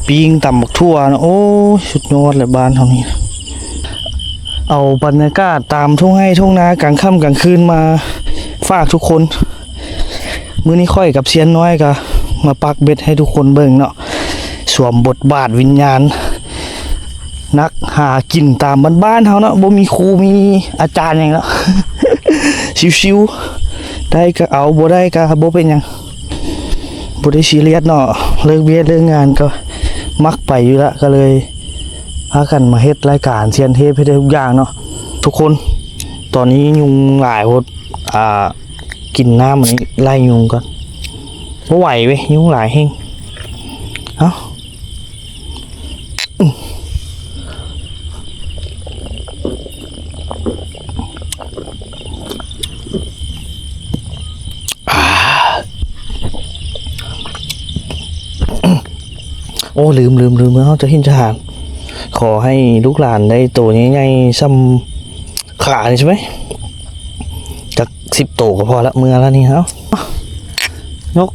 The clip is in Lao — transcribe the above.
ປີ້ງຕຳບັກຖົ່ວເນາະ. ໂອ້ຍ ສຸດຍອດແຫຼະ ບ້ານເຮົານີ້. ເອົາບັນຍາກາດຕາມທົ່ງໄຮ່ທົ່ງນາກາງຄ່ຳກາງຄືນມາຝາກທຸກຄົນ. ມື້ນີ້ຂ້ອຍກັບຊຽນນ້ອຍກໍມາປັກເບັດໃຫ້ທຸກຄົນເບິ່ງເນາະ, ສວມບົດບາດວິນຍານນັກຫາກິນຕາມບ້ານໆເຮົາເນາະ, ບໍ່ມີຄູມີອາຈານຫຍັງເນາະ. ຊິວໆ ໄດ້ກໍເອົາ ບໍ່ໄດ້ກໍບໍ່ເປັນຫຍັງ, ບໍ່ໄດ້ຊີຣຽສເນາະ. ເລີກວຽກເລີກງານກໍມັກໄປຢູ່ລະ, ກໍເລີຍພາກັນມາເຮັດລາຍການຊຽນເທບ ເຮັດໄດ້ທຸກຢ່າງເນາະທຸກຄົນ. ຕອນນີ້ຍຸງຫຼາຍໂພດ ອ່າ ກິນນ້ຳອັນນີ້ໄລ່ຍຸງກ່ອນ. ບໍ່ໄຫວເວີຍ ຍຸງຫຼາຍແຮງ. ເອົ້າ ໂອ້ ລືມ ລືມ ລືມ ເຮົາຈະເຫັນຈະຫານ. ຂໍໃຫ້ລູກຫຼານໄດ້ໂຕໃຫຍ່ໆ ສ່ຳຂານີ້ໃຊ່ໄໝ? ຈັກສິບໂຕກໍພໍລະ ເມື່ອລະນີ້. ເອົາ ຍົກ.